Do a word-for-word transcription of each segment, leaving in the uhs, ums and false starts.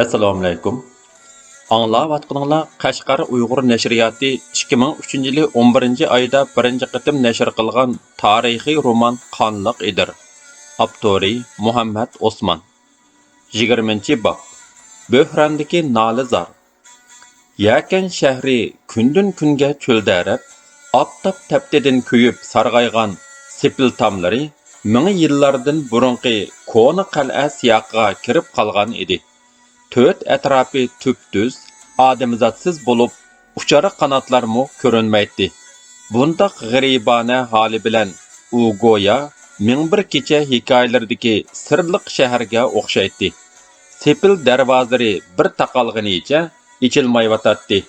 ئەسسالامۇئەلەيكۇم. ئاڭلاۋاتقىنىڭلار قەشقەر ئۇيغۇر نەشرىياتى ئىككى مىڭ ئۈچىنچى يىلى ئون بىرىنچى ئايدا بىرىنچى قېتىم نەشر قىلغان تارىخىي رومان قانلىق ئېدىر. ئاپتورى مۇھەممەد ئوسمان. يىگىرمىنچى باب. بۆھراندىكى نالە-زار. يەكەن شەھىرى كۈندىن-كۈنگە چۆلدەرەپ، ئاپتاپ تەپتىدىن كۆيۈپ سارغايغان سېپىل تاملىرى مىڭ يىللاردىن بۇرۇنقى كونا قەلئە سىياقىغا كىرىپ قالغان ئىدى. تۆت ئەتراپى تۈپتۈز، ئادەمزاتسىز بولۇپ، ئۇچار قاناتلارمۇ كۆرۈنمەيتتى. بۇنداق غېرىبانە ھالى بىلەن ئۇ گويا مىڭ بىر كېچە ھېكايىلىرىدىكى سىرلىق شەھەرگە ئوخشايتتى. سېپىل دەرۋازىلىرى بىر تاقالغىنىچە ئېچىلمايۋاتاتتى.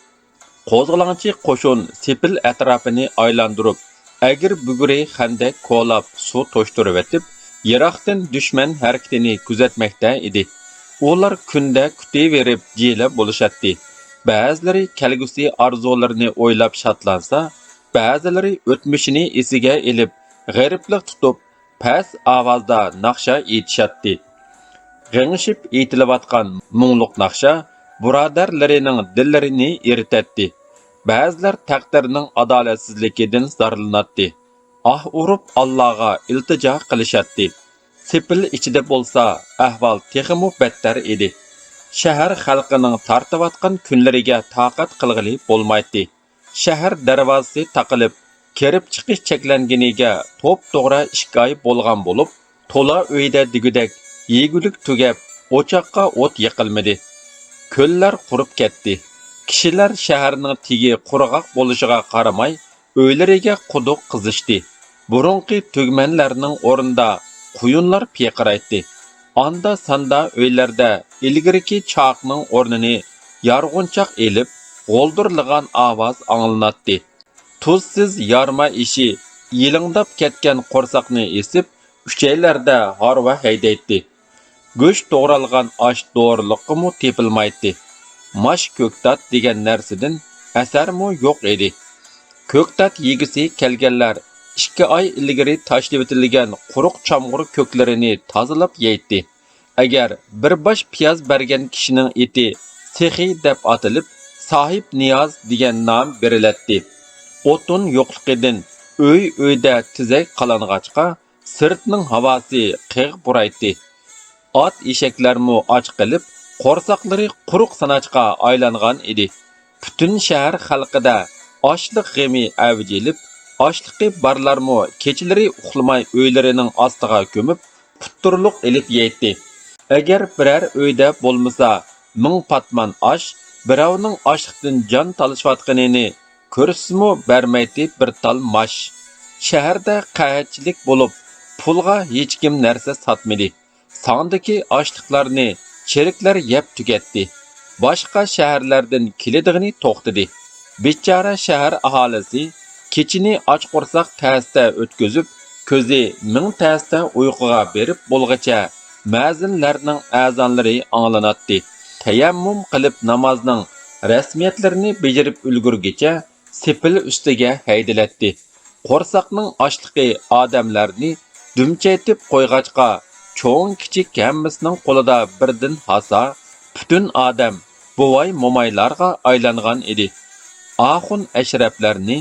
قوزغىلاڭچى قوشۇن سېپىل ئەتراپىنى ئايلاندۇرۇپ، ئەگرى-بۈگرى خەندەك كولاپ سۇ توشتۇرۇۋېتىپ، يىراقتىن دۈشمەن ھەرىكىتىنى كۆزەتمەكتە ئىدى. ئۇلار كۈندە كۈتۈۋېرىپ جىلە بولۇشاتتى. بەزىلىرى كەلگۈسى ئارزۇلىرىنى ئويلاپ شادلانسا، بەزىلىرى ئۆتمۈشىنى ئېسىگە ئېلىپ، غېرىبلىق تۇتۇپ، پەس ئاۋازدا ناخشا ئېيتىشاتتى. غىڭشىپ ئېيتىلىۋاتقان مۇڭلۇق ناخشا بۇرادەرلىرىنىڭ دىللىرىنى ئېرىتەتتى. بەزىلەر تەقدىرنىڭ ئادالەتسىزلىكىدىن زارلىناتتى. ئاھ ئۇرۇپ ئاللاغا ئىلتىجا قىلىشاتتى. سېپىل ئىچىدە بولسا ئەھۋال تېخىمۇ بەتتەر ئىدى. شەھەر خەلقىنىڭ تارتىۋاتقان كۈنلىرىگە تاقەت قىلغىلى بولمايتتى. شەھەر دەرۋازىسى تاقىلىپ، كىرىپ چىقىش چەكلەنگىنىگە توپتوغرا ئىككى ئاي بولغان بولۇپ، تولا ئۆيدە دېگۈدەك يېگۈلۈك تۈگەپ، ئوچاققا ئوت يېقىلمىدى. كۆللەر قۇرۇپ كەتتى. كىشىلەر شەھەرنىڭ تېگى قۇرغاق بولۇشىغا قارىماي، ئۆيلىرىگە قۇدۇق قېزىشتى. بۇرۇنقى تۈگمەنلەرنىڭ ئورنىدا قۇيۇنلار پىرقىرايتتى. ئاندا-ساندا ئۆيلەردە ئىلگىرىكى چاقنىڭ ئورنىنى يارغۇنچاق ئېلىپ، غولدۇرلىغان ئاۋاز ئاڭلىناتتى. تۇزسىز يارما ئېشى يېلىڭداپ كەتكەن قورساقنى ئېسىپ، ئۈچەيلەردە ھارۋا ھەيدەيتتى. گۆش توغرالغان ئاش دورىلىققىمۇ تېپىلمايتتى. ماش كۆكتات دېگەن نەرسىدىن ئەسەرمۇ يوق ئىدى. كۆكتات يېگۈسى كەلگەنلەر ئىككى ئاي ئىلگىرى تاشلىۋېتىلگەن قۇرۇق چامغۇر كۆكلىرىنى تازىلاپ يەيتتى. ئەگەر بىر باش پىياز بەرگەن كىشىنىڭ ئېتى سېخىي دەپ ئاتىلىپ، ساھىب نىياز دېگەن نام بېرىلەتتى. ئوتۇن يوقلۇقىدىن ئۆي-ئۆيدە تېزەك قالانغاچقا، سىرتنىڭ ھاۋاسى قېغىپ پۇرايتتى. ئات-ئېشەكلەرمۇ ئاچ قېلىپ، قورساقلىرى قۇرۇق ساناچقا ئايلانغان ئىدى. پۈتۈن شەھەر خەلقىدە ئاچلىق غېمى ئەۋج ئېلىپ، ئاشلىقى بارلارمۇ كېچىلىرى ئۇخلىماي ئۆيلىرىنىڭ ئاستىغا كۆمۈپ، پۇتتۇرلۇق ئېلىپ يەيتتى. ئەگەر بىرەر ئۆيدە بولمىسا مىڭ پاتمان ئاش، بىراۋنىڭ ئاشلىقتىن جان تالىشىۋاتقىنىنى كۆرسىمۇ بەرمەيتتى بىر تال ماش. شەھەردە قەھەتچىلىك بولۇپ، پۇلغا ھېچكىم نەرسە ساتمىدى. ساڭدىكى ئاشلىقلارنى چېرىكلەر يەپ تۈگەتتى. باشقا شەھەرلەردىن كېلىدىغىنى توختىدى. بىچارە شەھەر ئاھالىسى كېچىنى ئاچ قورساق تەستە ئۆتكۈزۈپ، كۆزى مىڭ تەستە ئۇيقۇغا بېرىپ بولغىچە مەزىنلەرنىڭ ئەزانلىرى ئاڭلىناتتى. تەيەممۇم قىلىپ نامازنىڭ رەسمىيەتلىرىنى بېجىرىپ ئۈلگۈرگىچە سېپىل ئۈستىگە ھەيدىلەتتى. قورساقنىڭ ئاچلىقى ئادەملەرنى دۈمچەيتىپ قويغاچقا، چوڭ-كىچىك ھەممىسىنىڭ قولىدا بىردىن ھاسا، پۈتۈن ئادەم بوۋاي-مومايلارغا ئايلانغان ئىدى. ئاخۇن ئەشرەپلەرنى،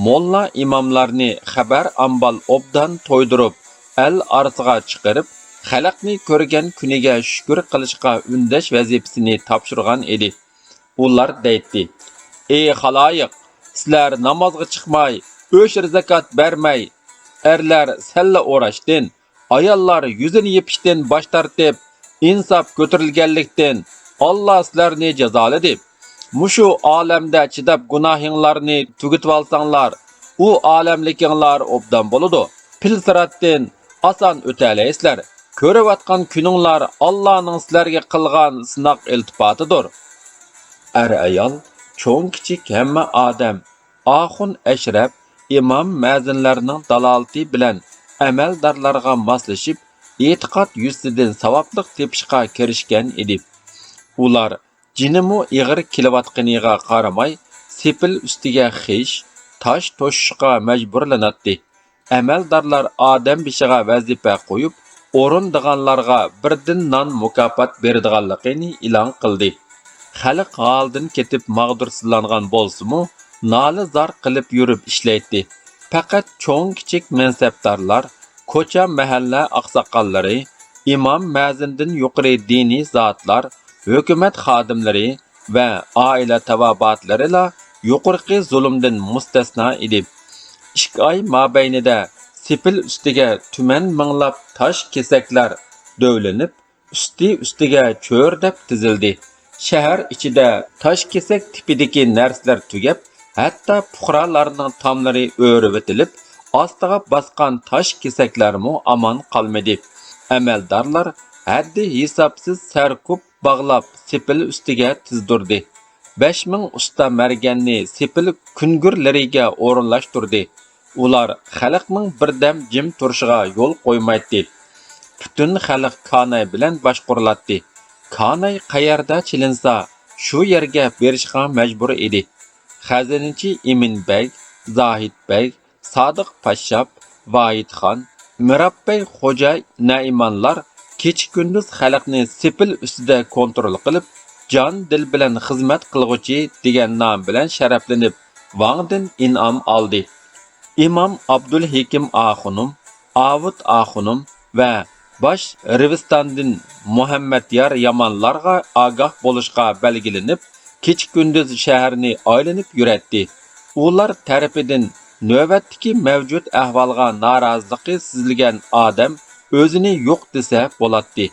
موللا-ئىماملارنى خەۋەر-ئامبال ئوبدان تويدۇرۇپ، ئەل ئارىسىغا چىقىرىپ، خەلقنى كۆرگەن كۈنىگە شۈكۈر قىلىشقا ئۈندەش ۋەزىپىسىنى تاپشۇرغان ئىدى. ئۇلار دەيتتى: «ئى خالايىق، سىلەر نامازغا چىقماي، ئۆشۈر-زاكات بەرمەي، ئەرلەر سەللە ئوراشتىن، ئاياللار يۈزىنى يېپىشتىن باش تارتىپ، ئىنساپ كۆتۈرۈلگەنلىكتىن، ئاللا سىلەرنى جازالىدى. مۇشۇ ئالەمدە چىداپ گۇناھىڭلارنى تۈگىتىۋالساڭلار، ئۇ ئالەملىكىڭلار ئوبدان بولىدۇ. پىل سىراتتىن ئاسان ئۆتەلەيسىلەر. كۆرۈۋاتقان كۈنۈڭلار ئاللانىڭ سىلەرگە قىلغان سىناق ئىلتىپاتىدۇر.» ئەر-ئايال، چوڭ-كىچىك ھەممە ئادەم ئاخۇن ئەشرەپ، ئىمام، مەزىنلەرنىڭ دالالىتى بىلەن ئەمەلدارلارغا ماسلىشىپ، ئېتىقاد يۈزىسىدىن ساۋابلىق تېپىشقا كىرىشكەن ئىدى. ئۇلار جېنىمۇ ئېغىر كېلىۋاتقىنىغا قارىماي، سېپىل ئۈستىگە خىش، تاش توشۇشقا مەجبۇرلىناتتى. ئەمەلدارلار ئادەم بېشىغا ۋەزىپە قويۇپ، ئورۇندىغانلارغا بىردىن نان مۇكاپات بېرىدىغانلىقىنى ئېلان قىلدى. خەلق ھالىدىن كېتىپ ماغدۇرسىزلانغان بولسىمۇ، نالە-زار قىلىپ يۈرۈپ ئىشلەيتتى. پەقەت چوڭ-كىچىك مەنسەپدارلار، كوچا-مەھەللە ئاقساقاللىرى، ئىمام-مەزىندىن يۇقىرى دىنىي زاتلار، ھۆكۈمەت خادىملىرى ۋە ئائىلە تاۋابىئاتلىرىلا يۇقىرىقى زۇلۇمدىن مۇستەسنا ئىدى. ئىككى ئاي مابەينىدە سېپىل ئۈستىگە تۈمەن مىڭلاپ تاش كېسەكلەر دۆۋىلىنىپ، ئۈستى-ئۈستىگە چۆرىدەپ تىزىلدى. شەھەر ئىچىدە تاش كېسەك تىپىدىكى نەرسىلەر تۈگەپ، ھەتتا پۇقرالارنىڭ تاملىرى ئۆرۈۋېتىلىپ، ئاستىغا باسقان تاش كېسەكلەرمۇ ئامان قالمىدى. ئەمەلدارلار ھەددى-ھېسابسىز سەركوپ باغلاپ، سېپىل ئۈستىگە تىزدۇردى. بەش مىڭ ئۇستا مەرگەننى سېپىل كۈنگۈرلىرىگە ئورۇنلاشتۇردى. ئۇلار خەلقنىڭ بىردەم جىم تۇرۇشىغا يول قويمايتتى. پۈتۈن خەلق كاناي بىلەن باشقۇرۇلاتتى. كاناي قەيەردە چېلىنسا، شۇ يەرگە بېرىشقا مەجبۇر ئىدى. خەزىنىچى ئىمىن بەگ، زاھىت بەگ، سادىق پاششاپ، ۋاھىدخان، مىراببەگ خوجا نەئىمانلار كېچە-كۈندۈز خەلقنى سېپىل ئۈستىدە كونترول قىلىپ، جان-دىل بىلەن خىزمەت قىلغۇچى دېگەن نام بىلەن شەرەپلىنىپ، ۋاڭدىن ئىنئام ئالدى. ئىمام ئابدۇلھېكىم ئاخۇنۇم، ئاۋۇت ئاخۇنۇم ۋە باش رىۋىستاندىن مۇھەممەديار يامانلارغا ئاگاھ بولۇشقا بەلگىلىنىپ، كېچە-كۈندۈز شەھەرنى ئايلىنىپ يۈرەتتى. ئۇلار تەرىپىدىن نۆۋەتتىكى مەۋجۇت ئەھۋالغا نارازىلىقى سېزىلگەن ئادەم ئۆزىنى يوق دېسە بولاتتى.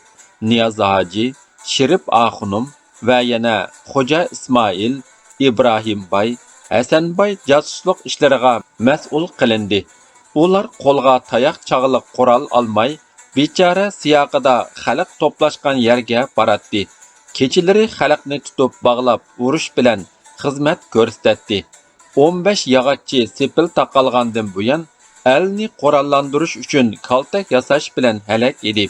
نىياز ھاجى، شېرىپ ئاخۇنۇم ۋە يەنە خوجا ئىسمائىل، ئىبراھىم باي، ھەسەن باي جاسۇسلۇق ئىشلىرىغا مەسئۇل قىلىندى. ئۇلار قولغا تاياق چاغلىق قورال ئالماي، بىچارە سىياقىدا خەلق توپلاشقان يەرگە باراتتى. كېچىلىرى خەلقنى تۇتۇپ باغلاپ ئۇرۇش بىلەن خىزمەت كۆرسىتەتتى. ئون بەش ياغاچچى سېپىل تاقالغاندىن بۇيان، ئەلنى قوراللاندۇرۇش ئۈچۈن كالتەك ياساش بىلەن ھەلەك ئىدى.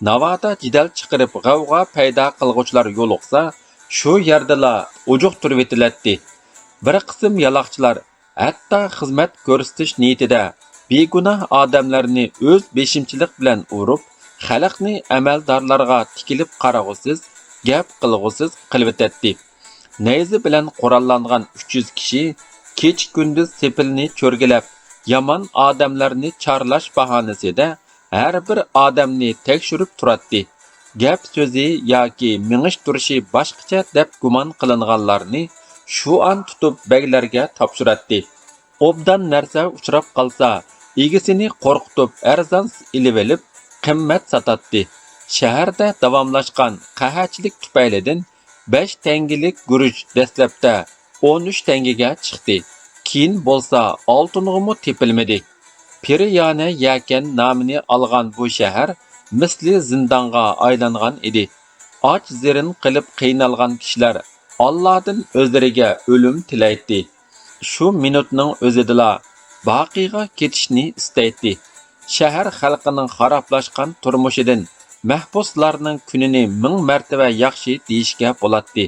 ناۋادا جېدەل چىقىرىپ غەۋغا پەيدا قىلغۇچىلار يولۇقسا، شۇ يەردىلا ئۇجۇقتۇرۇۋېتىلەتتى. بىر قىسىم يالاقچىلار ھەتتا خىزمەت كۆرسىتىش نىيىتىدە بىگۇناھ ئادەملەرنى ئۆز بېشىمچىلىق بىلەن ئۇرۇپ، خەلقنى ئەمەلدارلارغا تىكىلىپ قارىغۇسىز، گەپ قىلغۇسىز قىلىۋېتەتتى. نەيزە بىلەن قوراللانغان ئۈچ يۈز كىشى كېچە-كۈندۈز سېپىلنى چۆرگىلەپ، يامان ئادەملەرنى چارلاش باھانىسىدە ھەر بىر ئادەمنى تەكشۈرۈپ تۇراتتى. گەپ سۆزى ياكى مېڭىش تۇرۇشى باشقىچە دەپ گۇمان قىلىنغانلارنى شۇ ئان تۇتۇپ بەگلەرگە تاپشۇراتتى. ئوبدان نەرسە ئۇچراپ قالسا، ئىگىسىنى قورقۇتۇپ ئەرزان ئېلىۋېلىپ، قىممەت ساتاتتى. شەھەردە داۋاملاشقان قەھەچىلىك تۈپەيلىدىن بەش تەڭگىلىك گۈرۈچ دەسلەپتە ئون ئۈچ تەڭگىگە چىقتى. كېيىن بولسا ئالتۇنغىمۇ تېپىلمىدى. پىرىيانە يەكەن نامىنى ئالغان بۇ شەھەر مىسلى زىندانغا ئايلانغان ئىدى. ئاچ-زېرىن قېلىپ قىينالغان كىشىلەر ئاللادىن ئۆزلىرىگە ئۆلۈم تىلەيتتى. شۇ مىنۇتنىڭ ئۆزىدىلا باقىيغا كېتىشنى ئىستەيتتى. شەھەر خەلقىنىڭ خارابلاشقان تۇرمۇشىدىن مەھبۇسلارنىڭ كۈنىنى مىڭ مەرتىۋە ياخشى دېيىشكە بولاتتى.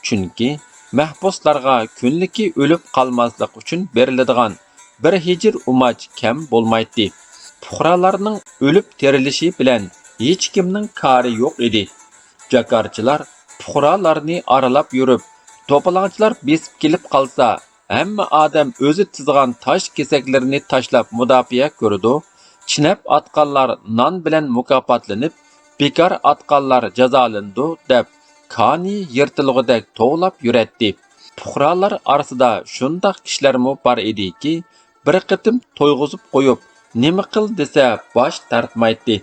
چۈنكى مەھبۇسلارغا كۈنلۈكى ئۆلۈپ قالماسلىق ئۈچۈن بېرىلىدىغان بىر ھېجىر ئۇماچ كەم بولمايتتى. پۇقرالارنىڭ ئۆلۈپ تىرىلىشى بىلەن ھېچكىمنىڭ كارى يوق ئىدى. جاكارچىلار پۇقرالارنى ئارىلاپ يۈرۈپ، توپىلاڭچىلار بېسىپ كېلىپ قالسا، ھەممە ئادەم ئۆزى تىزغان تاش كېسەكلىرىنى تاشلاپ مۇداپىئە كۆرىدۇ. چىنەپ ئاتقانلار نان بىلەن مۇكاپاتلىنىپ، بىكار ئاتقانلار جازالىنىدۇ، دەپ كانى يىرتىلغۇدەك توۋلاپ يۈرەتتى. پۇقرالار ئارىسىدا شۇنداق كىشىلەرمۇ بار ئىدىكى، بىر قېتىم تويغۇزۇپ قويۇپ، نېمە قىل دېسە باش تارتمايتتى.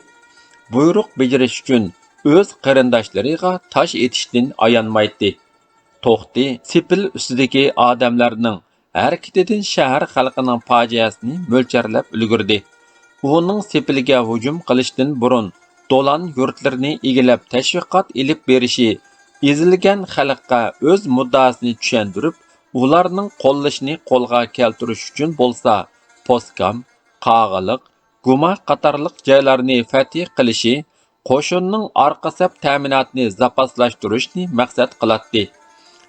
بۇيرۇق بېجىرىش ئۈچۈن ئۆز قېرىنداشلىرىغا تاش ئېتىشتىن ئايانمايتتى. توختى سېپىل ئۈستىدىكى ئادەملەرنىڭ ھەرىكىتىدىن شەھەر خەلقىنىڭ پاجىئەسىنى مۆلچەرلەپ ئۈلگۈردى. ئۇنىڭ سېپىلگە ھۇجۇم قىلىشتىن بۇرۇن، دولان يۇرتلىرىنى ئىگىلەپ تەشۋىقات ئېلىپ بېرىشى، ئېزىلگەن خەلققە ئۆز مۇددىئاسىنى چۈشەندۈرۈپ، ئۇلارنىڭ قوللىشىنى قولغا كەلتۈرۈش ئۈچۈن بولسا، پوسكام، قاغىلىق، گۇما قاتارلىق جايلارنى فەتھى قىلىشى، قوشۇننىڭ ئارقا سەپ تەمىناتىنى زاپاسلاشتۇرۇشنى مەقسەت قىلاتتى.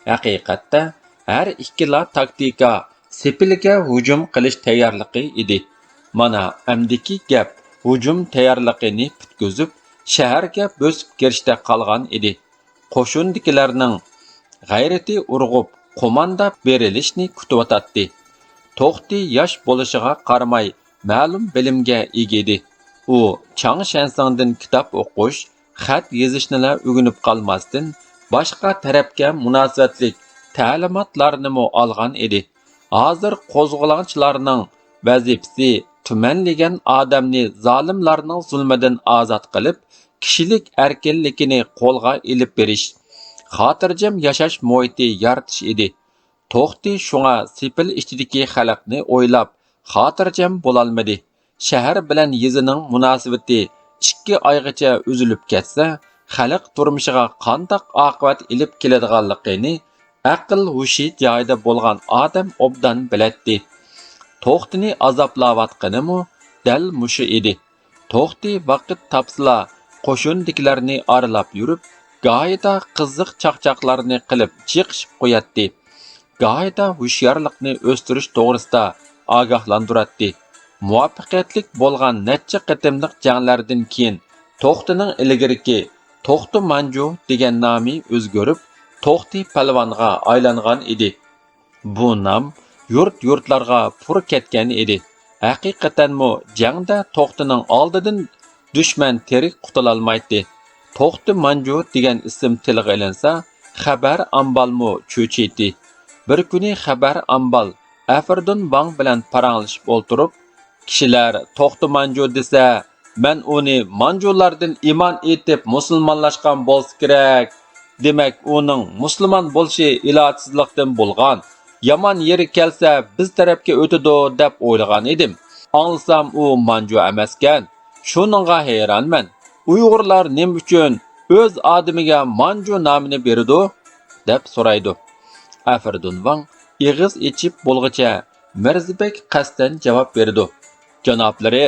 ھەقىقەتتە، ھەر ئىككىلا تاكتىكا سېپىلگە ھۇجۇم قىلىش تەييارلىقى ئىدى. مانا، ئەمدىكى گەپ ھۇجۇم تەييارلىقىنى پۈتكۈزۈپ، شەھەرگە بۆسۈپ كىرىشتە قالغان ئىدى. قوشۇندىكىلەرنىڭ غەيرىتى ئۇرغۇپ، قوماندا بېرىلىشنى كۈتۈۋاتاتتى. توختى ياش بولۇشىغا قارىماي، مەلۇم بىلىمگە ئىگە ئىدى. ئۇ چاڭ شەنسىڭدىن كىتاب ئوقۇش، خەت يېزىشنىلا ئۆگىنىپ قالماستىن، باشقا تەرەپكە مۇناسىۋەتلىك تەلىماتلارنىمۇ ئالغان ئىدى. ھازىر قوزغىلاڭچىلارنىڭ ۋەزىپىسى تۈمەنلىگەن ئادەمنى زالىملارنىڭ زۇلمىدىن ئازاد قىلىپ، كىشىلىك ئەركىنلىكىنى قولغا ئېلىپ بېرىش، خاتىرجەم ياشاش مۇھىتى يارىتىش ئىدى. توختى شۇڭا سېپىل ئىچىدىكى خەلقنى ئويلاپ، خاتىرجەم بولالمىدى. شەھەر بىلەن يېزىنىڭ مۇناسىۋىتى ئىككى ئايغىچە ئۈزۈلۈپ كەتسە، خەلق تۇرمۇشىغا قانداق ئاقىۋەت ئېلىپ كېلىدىغانلىقىنى ئەقىل ھوشى جايىدا بولغان ئادەم ئوبدان بىلەتتى. توختىنى ئازابلاۋاتقىنىمۇ دەل مۇشۇ ئىدى. توختى ۋاقىت تاپسىلا، قوشۇندىكىلەرنى ئارىلاپ يۈرۈپ، گاھىدا قىزىق چاقچاقلارنى قىلىپ چېقىشىپ قوياتتى. گاھىدا ھوشيارلىقنى ئۆستۈرۈش توغرىسىدا ئاگاھلاندۇراتتى. مۇۋەپپەقىيەتلىك بولغان نەچچە قېتىملىق جەڭلەردىن كېيىن، توختىنىڭ ئىلگىرىكى توختى مانجۇ دېگەن نامى ئۆزگىرىپ، توختى پەلۋانغا ئايلانغان ئىدى. بۇ نام يۇرت-يۇرتلارغا پۇر كەتكەن ئىدى. ھەقىقەتەنمۇ جەڭدە توختىنىڭ ئالدىدىن دۈشمەن تىرىك قۇتۇلالمايتتى. توختى مانجۇ دېگەن ئىسىم تىلغا ئېلىنسا، خەبەر ئامبالمۇ چۆچۈيتتى. بىر كۈنى خەبەر ئامبال ئەفىردۇن ۋاڭ بىلەن پاراڭلىشىپ ئولتۇرۇپ، كىشىلەر توختى مانجۇ دېسە، مەن ئۇنى مانجۇلاردىن ئىمان ئېيتىپ مۇسۇلمانلاشقان بولسا كېرەك، دېمەك، ئۇنىڭ مۇسۇلمان بولۇشى ئىلاجسىزلىقتىن بولغان، يامان يېرى كەلسە بىز تەرەپكە ئۆتىدۇ دەپ ئويلىغان ئىدىم. ئاڭلىسام ئۇ مانجۇ ئەمەسكەن. شۇنىڭغا ھەيرانمەن. ئۇيغۇرلار نېمە ئۈچۈن ئۆز ئادىمىگە مانجۇ نامىنى بېرىدۇ؟ دەپ سورايدۇ. ئەفىردۇن ۋاڭ ئېغىز ئېچىپ بولغۇچە مىرزىبەگ قەستەن جاۋاب بېرىدۇ. جانابلىرى،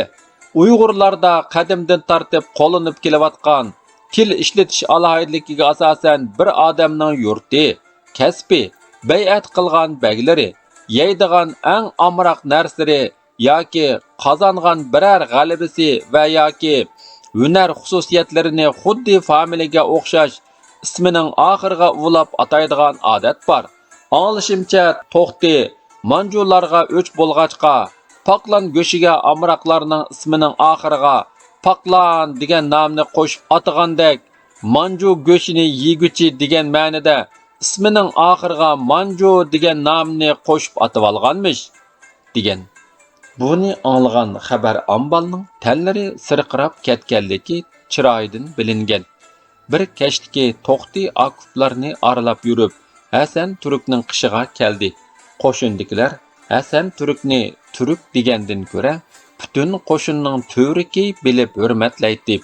ئۇيغۇرلاردا قەدىمدىن تارتىپ قوللىنىپ كېلىۋاتقان تىل ئىشلىتىش ئالاھىدىلىكىگە ئاساسەن بىر ئادەمنىڭ يۇرتى، كەسپى، بەيئەت قىلغان بەگلىرى، يەيدىغان ئەڭ ئامراق نەرسىلىرى ياكى قازانغان بىرەر غەلىبىسى ۋە ياكى ھۈنەر خۇسۇسىيەتلىرىنى خۇددى فامىلىگە ئوخشاش ئىسمىنىڭ ئاخىرىغا ئۇلاپ ئاتايدىغان ئادەت بار. ئاڭلىشىمچە، توختى مانجۇلارغا ئۆچ بولغاچقا، پاقلان گۆشىگە ئامراقلارنىڭ ئىسمىنىڭ ئاخىرىغا پاقلان دېگەن نامنى قوشۇپ ئاتىغاندەك، مانجۇ گۆشىنى يېگۈچى دېگەن مەنىدە ئىسمىنىڭ ئاخىرىغا مانجۇ دېگەن نامنى قوشۇپ ئاتىۋالغانمىش، دېگەن. بۇنى ئاڭلىغان خەبەر ئامبالنىڭ تەنلىرى سىرقىراپ كەتكەنلىكى چىرايىدىن بىلىنگەن. بىر كەچتىكى توختى ئاكۇپلارنى ئارىلاپ يۈرۈپ، ھەسەن تۈركنىڭ قېشىغا كەلدى. قوشۇندىكىلەر ھەسەن تۈركنى تۈرك دېگەندىن كۆرە، پۈتۈن قوشۇننىڭ تۈۋرۈكى بىلىپ ھۆرمەتلەيتتى.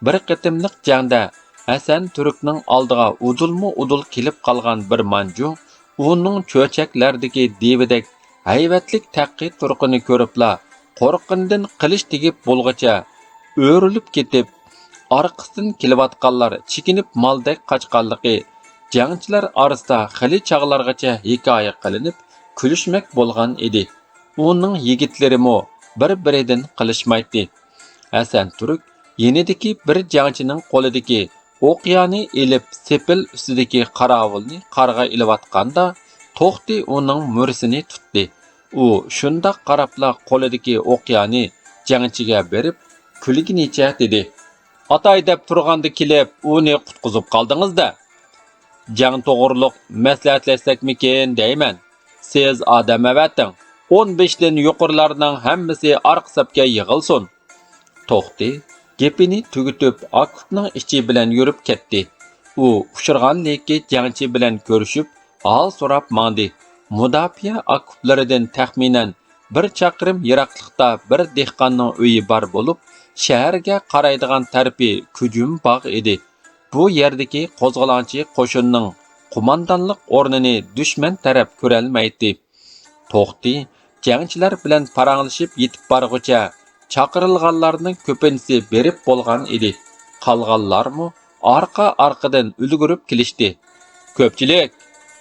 بىر قېتىملىق جەڭدە ھەسەن تۈركنىڭ ئالدىغا ئۇدۇلمۇ ئۇدۇل كېلىپ قالغان بىر مانجۇ، ئۇنىڭ چۆچەكلەردىكى دىۋىدەك ھەيۋەتلىك تەققى تۇرقىنى كۆرۈپلا، قورققىنىدىن قىلىچ تېگىپ بولغۇچە ئۆرۈلۈپ كېتىپ، ئارقىسىدىن كېلىۋاتقانلار چېكىنىپ مالدەك قاچقانلىقى جەڭچىلەر ئارىسىدا خېلى چاغلارغىچە ھېكايە قىلىنىپ، كۈلۈشمەك بولغان ئىدى. ئۇنىڭ يىگىتلىرىمۇ بىر-بىرىدىن قېلىشمايتتى. ھەسەن تۈرك يېنىدىكى بىر جەڭچىنىڭ قولىدىكى ئوقيانى ئېلىپ، سېپىل ئۈستىدىكى قاراۋۇلنى قارغا ئېلىۋاتقاندا، توختى ئۇنىڭ مۈرىسىنى تۇتتى. ئۇ شۇنداق قاراپلا قولىدىكى ئوقيانى جەڭچىگە بېرىپ، كۈلگىنىچە دېدى: «ئاتاي دەپ تۇرغاندا كېلىپ، ئۇنى قۇتقۇزۇپ قالدىڭىز-دە! جەڭ توغرۇلۇق مەسلىھەتلەشسەكمىكىن دەيمەن. سىز ئادەم ئەۋەتىڭ، ئون بېشىدىن يۇقىرىلارنىڭ ھەممىسى ئارقا سەپكە يىغىلسۇن.» توختى گېپىنى تۈگىتىپ، ئاكۇپنىڭ ئىچى بىلەن يۈرۈپ كەتتى. ئۇ ئۇچرىغانلىكى جەڭچى بىلەن كۆرۈشۈپ، ھال سوراپ ماڭدى. مۇداپىئە ئاكۇپلىرىدىن تەخمىنەن بىر چاقىرىم يىراقلىقتا بىر دېھقاننىڭ ئۆيى بار بولۇپ، شەھەرگە قارايدىغان تەرىپى كۈجۈم باغ ئىدى. بۇ يەردىكى قوزغىلاڭچى قوشۇننىڭ قوماندانلىق ئورنىنى دۈشمەن تەرەپ كۆرەلمەيتتى. توختى جەڭچىلەر بىلەن پاراڭلىشىپ يېتىپ بارغۇچە، چاقىرىلغانلارنىڭ كۆپىنچىسى بېرىپ بولغان ئىدى. قالغانلارمۇ ئارقا-ئارقىدىن ئۈلگۈرۈپ كېلىشتى. «كۆپچىلىك!»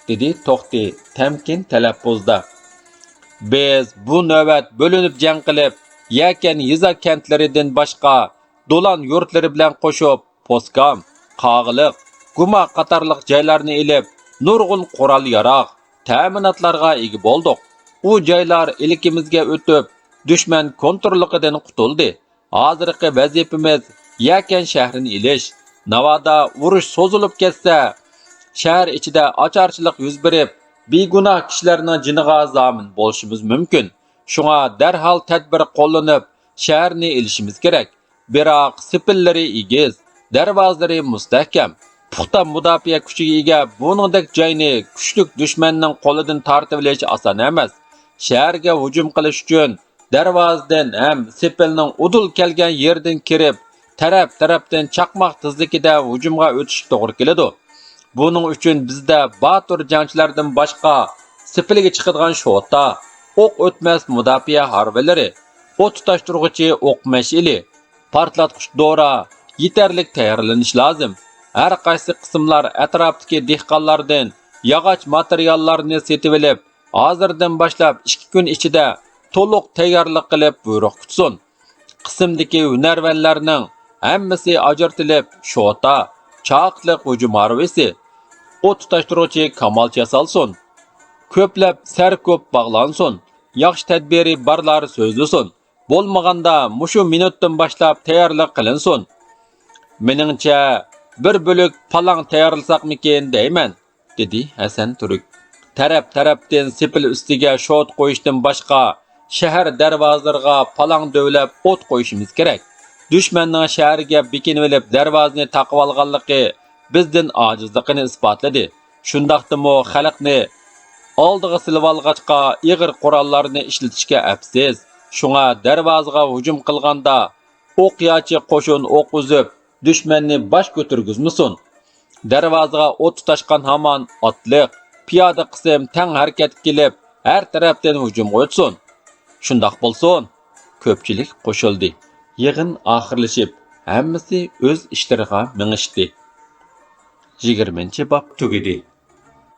دېدى توختى تەمكىن تەلەپپۇزدا. «بىز بۇ نۆۋەت بۆلۈنۈپ جەڭ قىلىپ، يەكەن يېزا كەنتلىرىدىن باشقا، دولان يۇرتلىرى بىلەن قوشۇپ، پوسكام، قاغىلىق، گۇما قاتارلىق جايلارنى ئېلىپ، نۇرغۇن قورال-ياراغ، تەمىناتلارغا ئىگە بولدۇق. ئۇ جايلار ئىلكىمىزگە ئۆتۈپ، دۈشمەن كونتروللۇقىدىن قۇتۇلدى. ھازىرقى ۋەزىپىمىز يەكەن شەھىرىنى ئېلىش. ناۋادا ئۇرۇش سوزۇلۇپ كەتسە، شەھەر ئىچىدە ئاچارچىلىق يۈز بېرىپ، بىگۇناھ كىشىلەرنىڭ جېنىغا زامىن بولۇشىمىز مۇمكىن. شۇڭا دەرھال تەدبىر قوللىنىپ، شەھەرنى ئېلىشىمىز كېرەك. بىراق، سېپىللىرى ئېگىز، دەرۋازىلىرى مۇستەھكەم، پۇختا مۇداپىئە كۈچىگە ئىگە بۇنىڭدەك جاينى كۈچلۈك دۈشمەننىڭ قولىدىن تارتىۋېلىش ئاسان ئەمەس. شەھەرگە ھۇجۇم قىلىش ئۈچۈن دەرۋازىدىن ھەم سېپىلنىڭ ئۇدۇل كەلگەن يېرىدىن كىرىپ، تەرەپ-تەرەپتىن چاقماق تېزلىكىدە ھۇجۇمغا ئۆتۈشكە توغرا كېلىدۇ. بۇنىڭ ئۈچۈن بىزدە باتۇر جەڭچىلەردىن باشقا سېپىلگە چىقىدىغان شوتا، ئوق ئۆتمەس مۇداپىئە ھارۋىلىرى، ئوت تۇتاشتۇرغۇچى ئوق مەشئىلى، پارتلاتقۇچ دورا يېتەرلىك تەييارلىنىشى لازىم. ھەر قايسى قىسىملار ئەتراپتىكى دېھقانلاردىن ياغاچ ماتېرىياللارنى سېتىۋېلىپ، ھازىردىن باشلاپ ئىككى كۈن ئىچىدە تولۇق تەييارلىق قىلىپ بۇيرۇق كۈتسۇن. قىسىمدىكى ھۈنەرۋەنلەرنىڭ ھەممىسى ئاجرىتىلىپ، شوتا، چاقلىق ھۇجۇم ھارۋىسى، ئوت تۇتاشتۇرغۇچى كامالچا ياسالسۇن. كۆپلەپ سەركوپ باغلانسۇن. ياخشى تەدبىرى بارلار سۆزلىسۇن. بولمىغاندا مۇشۇ مىنۇتتىن باشلاپ تەييارلىق قىلىنسۇن. مېنىڭچە، بىر بۆلەك پالاڭ تەييارلىساقمىكىن دەيمەن، دېدى ھەسەن تۈرك. تەرەپ-تەرەپتىن سېپىل ئۈستىگە شوت قويۇشتىن باشقا، شەھەر دەرۋازىلىرىغا پالاڭ دۆۋىلەپ ئوت قويۇشىمىز كېرەك. دۈشمەننىڭ شەھەرگە بېكىنىۋېلىپ دەرۋازىنى تاقىۋالغانلىقى بىزدىن ئاجىزلىقىنى ئىسپاتلىدى. شۇنداقتىمۇ خەلقنى ئالدىغا سېلىۋالغاچقا، ئېغىر قوراللارنى ئىشلىتىشكە ئەپسىز. شۇڭا دەرۋازىغا ھۇجۇم قىلغاندا، ئوقياچى قوشۇن ئوق ئۈزۈپ، دۈشمەننى باش كۆتۈرگۈزمىسۇن. دەرۋازىغا ئوت تۇتاشقان ھامان ئاتلىق، پىيادە قىسىم تەڭ ھەرىكەتكە كېلىپ، ھەر تەرەپتىن ھۇجۇمغا ئۆتسۇن. شۇنداق بولسۇن. كۆپچىلىك قوشۇلدى. يىغىن ئاخىرلىشىپ، ھەممىسى ئۆز ئىشلىرىغا مېڭىشتى. يىگىرمىنچى باب تۈگىدى.